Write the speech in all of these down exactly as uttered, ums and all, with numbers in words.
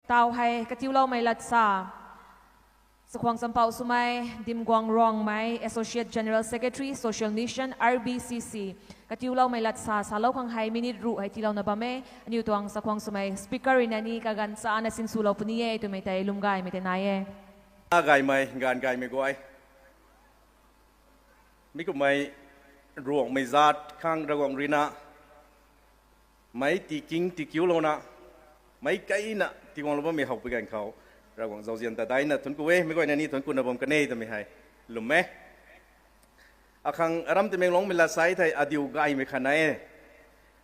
Tau hei katiuloumei latsa, Chakhwang Champouh swmei Dimguang Ruangmei, Associate General Secretary, Social Mission, R B C C, katiuloumei latsa salou khang hei minute ruh hei tiilouna bam e. Aniu tuang chakhwang swmei speaker rui na ni kaganv chana sinswlou puni e twmei tei lwmgaymei tei nai e. Gaymei, gaanv gaymei guay, mi kummei Ruangmei zaat khang Ravguangc rui na meic tiking tikiulouna, meic keina tiguanglou bammei howpui ganv khou, Ravguangc zauzian ta daina thuanc ku e. Meic guayna ni thuanc kuna bam kan e twmei hei lwm e. Akhang aram Tamenglongmei lat sa thei adiu gaymei khat nai e.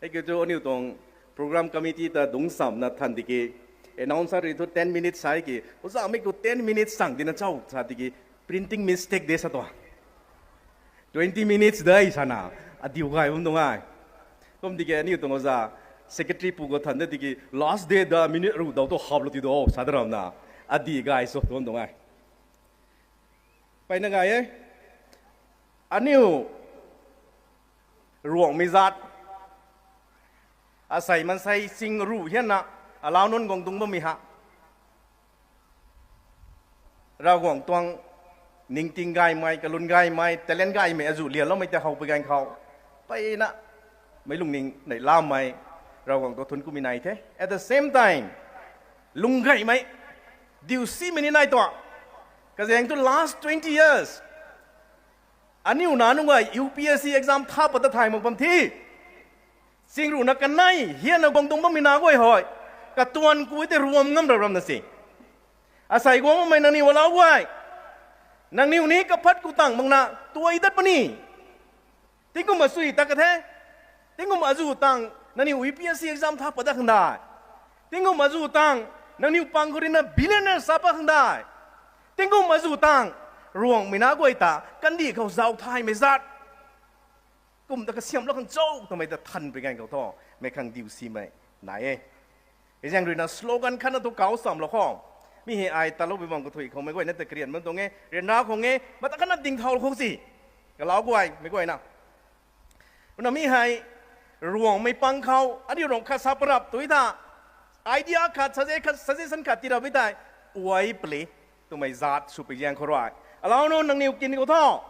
Hei kiu thu aniu tuang program committee ta dungc chamna than tiki, announcer rui thu ten minutes sa ki, ozamei khou ten minutes chang dina chau sa tiki, printing mistake de sa tuang. Twenty minutes de sana, adiu gay bam tuang e. Kum tiki aniu tuang oza, secretary pu khou than de tiki, last day da minute ruh daw tu haplou ti do sa da ramna, adi gay so tuang tuang e. Mpeyna gay e. Aniu Ruangmei zaat, asei mansei ching ruh hianna, alau nunc guang dungc bammei ha, Ravguangc tuang ningting gaymei, kalun gaymei, talent gaymei azuh lianloumei tei howpui ganv khou, mpeyna meic lungning neihlamei Ravguangc tuang thuanc kumei nai the. At the same time, lunggaymei, diusimei ni nai tuang. Kazaeng thu last twenty years, aniu nac nunc guay U P S C exam tha pat ta thay mak bam the. Ching ruhna kanei hianna guang dungc bammei nac guay hei, katuan ku tei ruam ngam ra ramna si. Asei guang bammei nangniw alau guay, nangniw ni kaphat ku tang makna tuai dat puni. Tingkum asui ta ka the. Tingkum azuh tang nangniw U P S C exam tha pat dat khang dai. Tingkum azuh tang nangniw pang khou rina billionaire sa pat khang dai. Tingkum azuh tang Ruangmei nac guay ta kandih khou zauc thaymei zaat kum ta kasiamhlou khang cho twmei ta thanpui ganv khou thu, meic khang diusimei nai e. Hei zaeng ruina slogan khatna thu kau chamlou khou, mi hei ai taloupui bam kathui khou meic guayna ta karian bam tuang e, ryanra khang e, mata khatna dingthaulou khou si. Kalau guay meic guayna, kumna mi hei Ruangmei pang khou aniu Ruangmei khat sa parap tu tha, idea khat, sugge- khat, suggestion khat tii rap e tei, uai pali twmei zaat swpui zaeng khou rui, alau nunc nangniw kin khou thu,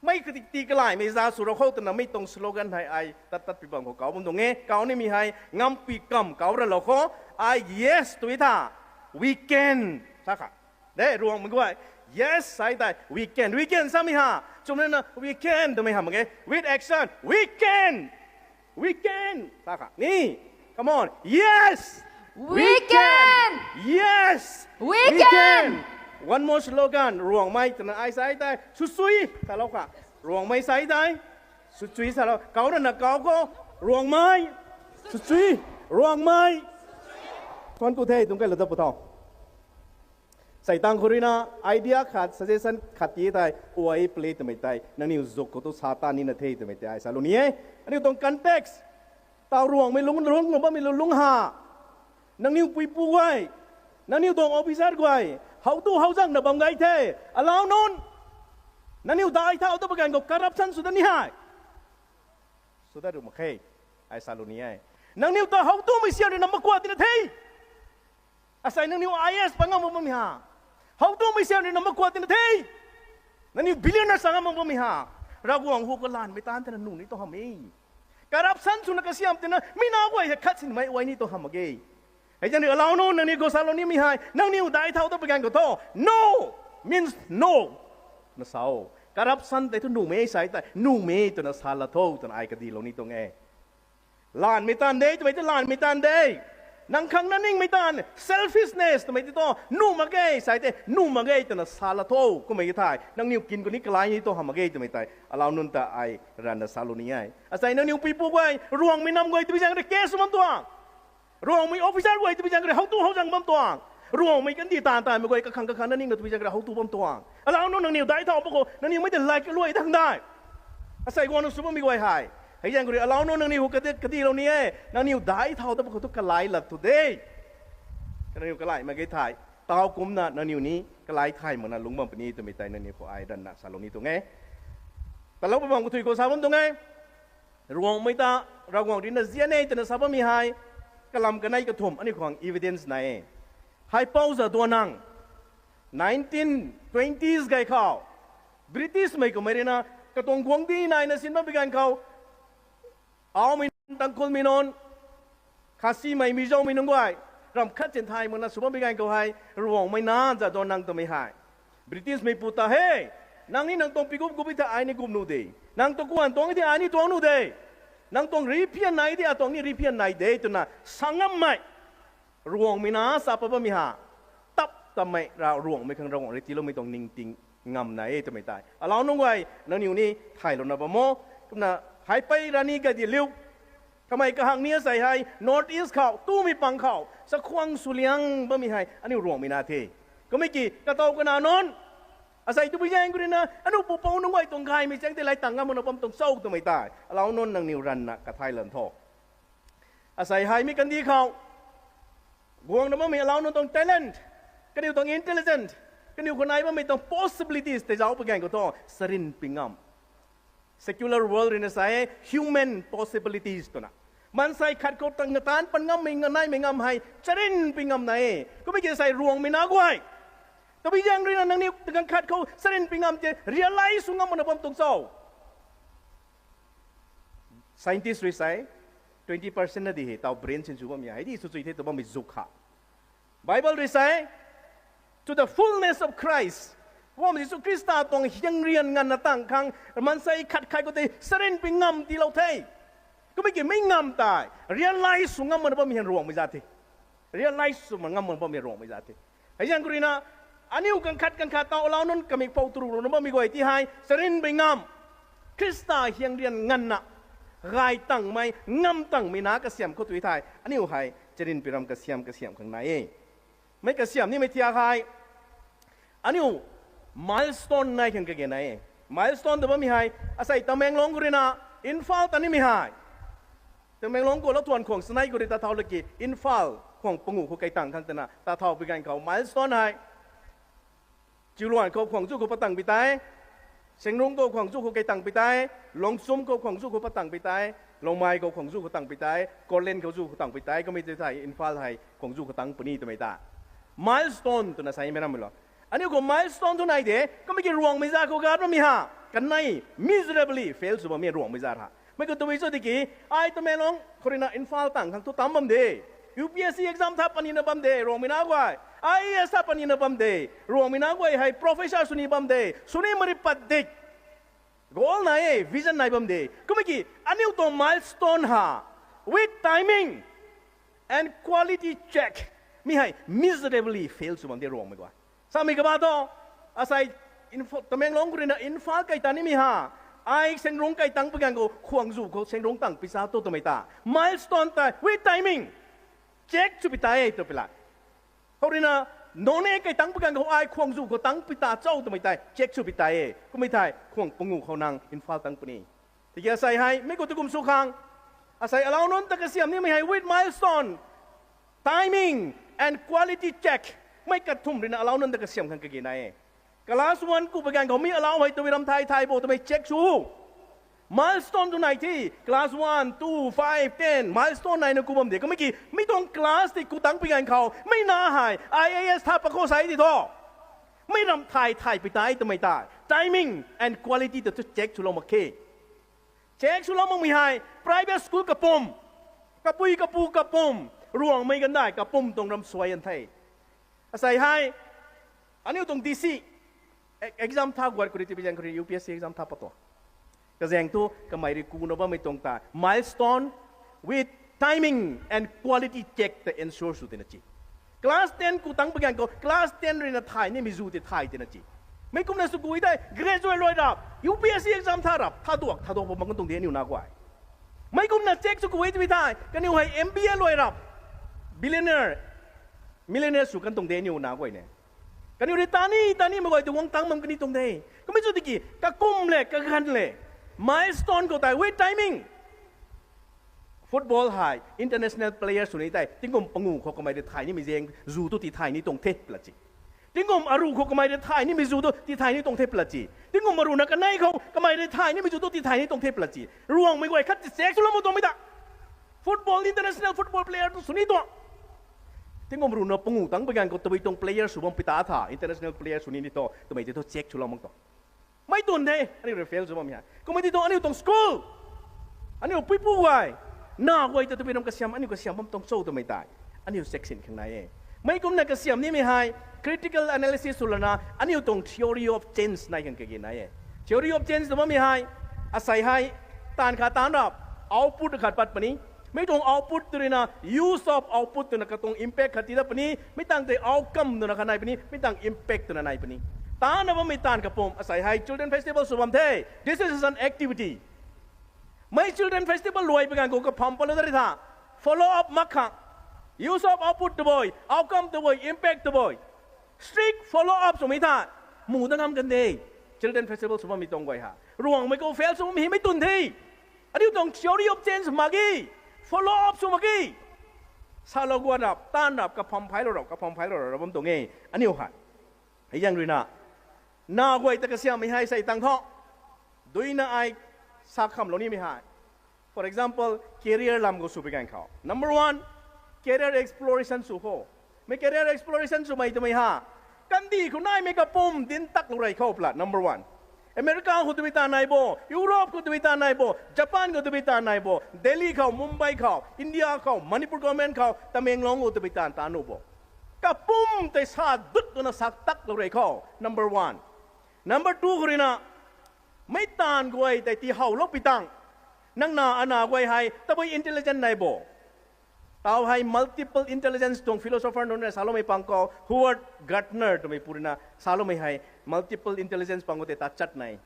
mei kati kalaymei zaat sw rau khou twna mi tuang slogan hei ai tat tatpui bam khou kau bam tuang e. Kau nimei hei ngampui kamv kau ranlou khou, ai yes tu tha, we can sa kha. De Ruangmei guay, yes sa tei we can, we can samei ha, chwmna na we can twmei ha mak ge, with action, we can, we can sa kha ni. Come on, yes, We can! Yes! We can! One more slogan, Ruangmei twna ai sa tei, swchui salou kha. Ruangmei sa tei, swchui salou. Kau rana kau khou, Ruangmei, swchui, Ruangmei. Thuanc ku the, tuang kai la ta pu tho. Sei tang khou ruina idea khat, suggestion khat tii thei, uai pali twmei tei nangniw zuk khou tu sa ta nina the twmei tei ai salou ni e. Aniu tuang context, taw Ruangmei lungc, lungc, lungc bammei lungc ha, nangniw puipu guay, nangniw tuang officer guay how tu how zangna bam gay the. Alau nunc, nangniw dai thau ta paganv khou corruption sw dat ni hei, sw dat ru mak khe, ai salou ni e. Nangniw ta how tumei sian ruina makuat tina the. Asei nangniw I A S pa ngam bammei ha, how tumei sian ruina makuat tina the. Nangniw billionaire sa ngam bammei ha, Ravguangc hu kalaanmei taanv thena nuh ni tu hamh e. Corruption swna kasiam tina mi nac guay hei khat sinmei uai ni tu hamh mak ge. Hei zaeng rui alau nunc nangniw khou salou nimei hei, nangniw dai thau ta paganv khou thu, no means no na sa o. Corruption tei thu nuhmei sa tei, nuhmei twna sa la tho twna ai kadilou ni tuang e. Laanmei taanv de twmei tei laanmei taanv de. Nang khang na ningmei taanv, selfishness twmei tei tu nuh mak ge sa tei, nuh mak ge twna sa la tho. Kummei ki thei nangniw kin khou ni kalai ni tu hamh mak ge twmei tei alau nunc ta ai ranna salou ni e. Asei nangniw puipu guay, Ruangmei nam guay twpui zaeng rui case bam tuang, Ruangmei officer guay twpui zaeng rui how tu how zang bam tuang, Ruangmei kandih taanv taanmei guay kakhang kakhang na ningna twpui zaeng rui how tu bam tuang. Alau nunc nangniw dai thau pa khou nangniw mei tei like kaluai dang dai. Asei guangna sw bammei guay hei, hei zaeng rui alau nunc nangniw hu kadi, kadilou ni e. Nangniw dai thau ta pa khou tu kalai lat tu de. Nangniw kalai mak ge thei, taw kumcna nangniw ni kalai thay makna lungc bam puni twmei tei nangniw khou ai ranna salou ni tuang e. Talou pa bam kathui khou sa bam tuang e. Ruangmei ta Ravguangc ruina zian e twna sa bammei hei, kalam kanei kathumh aniu khang evidence nai e. Haipou Jadonang, nineteen twenties gay khou, British mei kummei rui na, katuang guangcdic naina sin bammei ganv khou, Aomei nunc, Tangkhulmei nunc, Khasimei, Mizomei nunc guay, ram khat chin thay makna sw bammei ganv khou hei, Ruangmei nac Jadonang twmei hei, British mei pu ta he, nang ni nang tuang pigup gup e thei ai ni gup nuh de, nang tuang kuan tuang e thei ai ni tuang nuh de, nang tuang riphian nai de, atuang ni riphian nai de, twna sa ngammei, Ruangmei nac sa pat bammei ha, tap tammei ra Ruangmei khang Ravguangc rui tiiloumei tuang ningting ngam nai e twmei tei alau nunc guay nangniw ni thaylouna bam o. Kumna Haipei Rani Gaidinliu, kamei kahak ni asei hei North East khou, tumei pang khou chakhwang swliang bammei hei aniu Ruangmei nac the. Kummei ki katow kana nunc, asei tabui zaeng khou rui na aniu pupouc nunc guay tuang gaymei chaeng tei lay tang ngam makna bam tuang cho twmei tei alau nunc nangniw ranvna kathay lan tho. Asei hei mi kandih khou guangna bammei alau nunc tuang talent, kaniw tuang intelligent, kaniw khou nai bammei tuang possibilities tei zauc pui ganv khou thu charynpui ngam, secular world rui na sa e human possibilities twna, maansei khat khou tang nataanc pan ngammei, naimei ngam hei charynpui ngam nai e. Kummei ki asei Ruangmei nac guay, tabui zaeng rui na nangniw ta ganv khat khou charynpui ngam tei realize sw ngam makna bam tuang cho? Scientist rui sa e, twenty percent na di hei taw brain sinsw bammei hei di sw chui the tw bammei zuk kha. Bible rui sa e, to the fullness of Christ, Mpouh Jisu Khrista tuang hiang rian nganvna tang khang maansei khat khat khou tei charynpui ngam tiilou the. Kummei ki mi ngam tei realize sw ngam makna bammei hei Ruangmei zat the. Realize sw ngam makna bammei Ruangmei zat the. Hei zaeng khou rui na aniu ganv khat ganv khat taw alau nunc kamei pou turu runa bammei guay ti hei charynpui ngam, Khrista hiang rian nganvna gay tangmei, ngam tangmei nac kasiam khou tui thei aniu hei charynpui ram kasiam kasiam khang nai e. Mei kasiam nimei thiak hei aniu milestone nai khang kage nai e. Milestone tw bammei hei asei Tamenglong khou rui na Imphal ta nimei hei, Tamenglong khou lou thuan khwang sanei khou rui ta thau laki Imphal khwang panguh khou kai tang khang twna ta thau pui ganv khou milestone hei Chiuluan khou khwang zu khou pat tang pui tei, Sengrung khou khwang zu khou kai tang pui tei, Longchum khou khwang zu khou pat tang pui tei, Longmai khou khwang zu khou tang pui tei, Korlen khou zu khou tang pui tei, kummei tei thei Imphal hei khwang zu khou tang puni twmei ta milestone twna sa e mei rammei lo. Aniu khou milestone thu nai de, kummei ki Ruangmei zat khou gat bammei ha, kanei miserably fail sw bammei Ruangmei zat ha. Mei khou tabui cho tiki, ai Tamenglong khou rui na Imphal tang khang thu tam bam de, U P S C exam tha panina bam de Ruangmei nac guay, I A S tha panina bam de Ruangmei nac guay, hei professor sw ni bam de, sw ni mari pat dik, goal nai e, vision nai bam de. Kummei ki aniu tuang milestone ha, with timing and quality check, mi hei miserably fail sw bam de Ruangmei guay. Samei kaba thu, asei Imphal, Tamenglong khou rui na Imphal kai ta nimei ha, ai Sengrung kai tang pui ganv khou khwang zu khou Sengrung tang pui cha tu twmei ta milestone tei with timing check sw pui tei e tw pui la. Khou rui na Noney kai tang pui ganv khou ai khwang zu khou tang pui ta cho twmei tei check sw pui tei e. Kummei thei khwang panguh khou nang Imphal tang puni. Tiki asei hei mei khou tu kum sw khang, asei alau nunc ta kasiam nimei hei with milestone, timing and quality check, mei kathumh rui na alau nunc ta kasiam khang kage nai e. Class one ku pui ganv khou mi alau hei tabui ram thay thay bo twmei check sw. Milestone tu nai the, class one, two, five, ten milestone naina ku bam de. Kummei ki mi tuang class tei ku tang pui ganv khou mei nac hei I A S tha pat khou sa e ti thu, mei ram thay thay pui tei twmei tei timing and quality ta thu check swlou mak khe. Check swlou makmei hei private school kapum, kapui kapu kapum, Ruangmei gandai kapum tuang ram suai an the. Asei hei aniu tuang D C e- exam tha guat khou rui, tabui zaeng khou rui U P S C exam tha pat tuang, kazaeng thu kamei rui kuna bammei tuang ta milestone with timing and quality check ta ensure sw tina chi. Class ten ku tang pui ganv khou class ten rui na thay nimei zu tei thay tina chi. Mei kumna sw ku e tei graduate luai rap, U P S C exam tha rap, tha duak tha duak pa mak kan tuang de aniu nac guay. Mei kumna check sw ku e tei thei kaniw hei M B A luai rap, billionaire, millionaire sw kan tuang de aniu nac guay ne. Kaniw rui ta ni ta nimei guay tei guang tang bam kan ni tuang de. Kummei chu tiki kakum le kaganv le milestone khou tei with timing. Football hei international player sw ni tei tingkum panguh khou kamei rui thay nimei zaeng zu tu ti thay ni tuang the pla chi. Tingkum aruh khou kamei rui thay nimei zu tu ti thay ni tuang the pla chi. Tingkum aruh na kanei khou kamei rui thay nimei zu tu ti thay ni tuang the pla chi. Ruangmei guay khat ti check swlou mak tuangmei ta. Football, international football player tu sw ni tuang. Tingkum ruhna pangu tang pui ganv khou tabui tuang player sw bam pui ta tha, international player sw ni ni tu, twmei tei thu check swlou mak tuang. Mei twn the, aniu rui fail sw bammei hei. Kumna ti tuang aniu tuang school, aniu puipu guay, na guay ta tabui ram kasiam, aniu kasiam bam tuang cho twmei tei aniu section khang nai e. Mei kumna kasiam nimei hei, critical analysis sw lana, aniu tuang theory of change nai khang kage nai e. Theory of change tw bammei hei, asei hei, taanv khat taanv rap, output khat pat puni. Mi tuang output tw ruina, use of output twna katuang impact khat ti dat puni, mi tang tei outcome twna khat nai puni, mi tang impact twna nai puni. Taanvna bammei taanv kapwm, asei hei children festival sw bam the. This is an activity. Mei children festival luai pui ganv khou kapham patlou dat ri tha. Follow up mak khang. Use of output tabui, outcome tabui, impact tabui. Strict follow up swmei tha. Mu dat ngam kan de. Children festival sw bammei tuang guay ha. Ruangmei khou fail sw bammei hei mei twn the. Aniu tuang theory of change mak ge. Follow up sw mak ge. Salou guan rap, taanv rap, kapham phailou rap, kapham phailou rap, rap bam tuang e. Aniu hei. Hei zaeng ruina, na guay ta kasiammei hei sei tang thu. Duina ai sa khamlou nimei hei. For example, career lam khou sw pui ganv khou. Number one, career exploration sw kho. Mei career exploration swmei twmei ha. Kandih khou naimei kapwm dinc taklou rey khou pla, number one. America khou tabui taanv nai bo, Europe khou tabui taanv nai bo, Japan khou tabui taanv nai bo, Delhi khou, Mumbai khou, India khou, Manipur government khou, Tamenglong khou tabui taanv taanv nuh bo. Kapwm tei sa dut twna sa taklou rey khou, number one. Number two khou ruina, mei taanv guay tei tii howlou pui tang. Nang na ana guay hei tabui intelligent nai bo. Tau hei multiple intelligence tuang philosopher nunc rui saloumei pang khou, Howard Gardner twmei pu ruina saloumei hei multiple intelligence pang khou tei ta chat nai.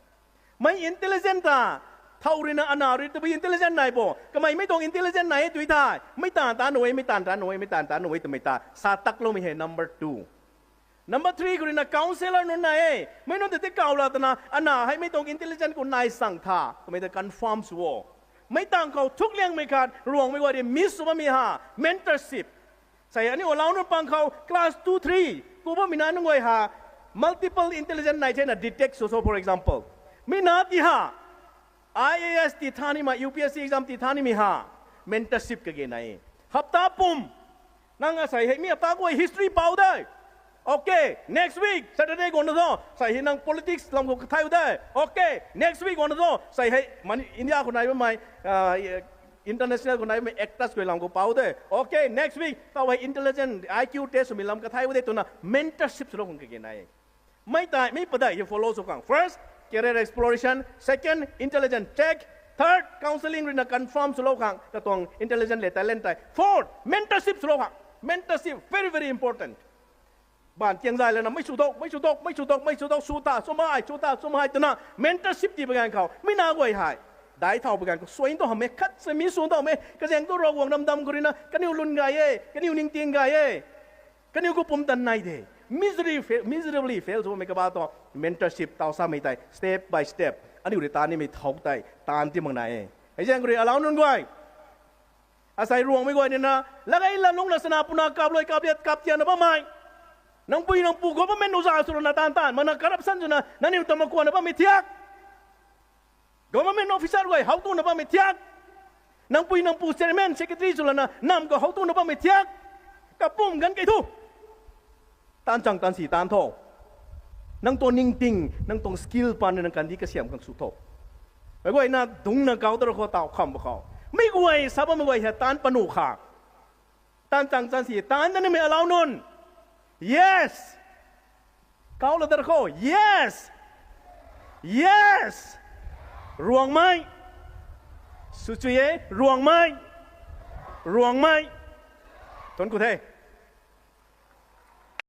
Mei intelligent ta, thow ruina ana rui tabui intelligent nai bo. Kamei mei tuang intelligent nai e tui thei, mei taanv taanv nuh e, mei taanv taanv nuh e, mei taanv taanv nuh e twmei ta sa takloumei hei number two. Number three khou ruina counsellor nunc nai e. Mei nunc ta ti kaw la twna, ana hei mei tuang intelligent khou nai sang tha twmei ta confirm sw o. Mei tang khou thukliangmei khat, Ruangmei guay rui miss sw bammei ha, mentorship. Sei aniu alau nunc pang khou class two, three ku bammei na nunc guay ha, multiple intelligent nai thena detect sw so, for example. Mi na ti ha, I A S ti tha nimei, U P S C exam ti tha nimei ha, mentorship kage nai. Hapta pum, nang asei hei mi hapta guay history pou de. Okay, next week Saturday guangna tho sei hei nang politics lam khou kathai u de. Okay, next week guangna tho sei hei India khou nai bammei, international khou nai bammei actors guay lam khou pou de. Okay, next week tau hei intelligent I Q test swmei lam kathai u de twna mentorship swlou khang kage nai. Mei tei mei padeih hei follow sw khang. First, career exploration. Second, intelligent check. Third, counselling ruina confirm swlou khang katuang intelligent le talent tei. Fourth, mentorship swlou khang. Mentorship very, very important. Baanv tiang zay lana mei sw dok, mei sw dok, mei sw dok, mei sw dok, sw ta swmei, sw ta swmei twna mentorship tii pui ganv khou mi na guay hei daic thau pui ganv khou suai tu hamh e, khat se mi sw tu hamh e, kazaeng tu Ravguangc ramdam khou ruina kaniw lwn gay e, kaniw ningting gay e. Kaniw khou pumtan nai de. Miserably fail sw bammei kaba tu mentorship tau samei tei step by step aniu rui taan nimei thau tei taan ti mak nai e. Hei zaeng khou rui alau nunc guay, asei Ruangmei guay nina, latgei lat lungcna sana puna kaplui kapliat kaptianna bammei, nangpui nangpu government uza sw lana taanv taanv makna corruption swna nangniw ta makuanna bammei thiak, government officer guay how tuna bammei thiak, nangpui nangpu chairman secretary sw lana namv khou how tuna bammei thiak, kapwm ganv kei thu taanv chang taanv si taanv tho. Nang tuang ningting, nang tuang skill pan nang kandih kasiam khang sw tho. Meic guayna dungcna kau ta ra khou taw kham ba khou, mei guay sa bammei guay hei taanv panu khang, taanv chang taanv si taanv ta nimei alau nunc. Yes. Kau la ta ra khou, yes. Yes. Ruangmei. Sw chu e, Ruangmei. Ruangmei. Thuanc ku the.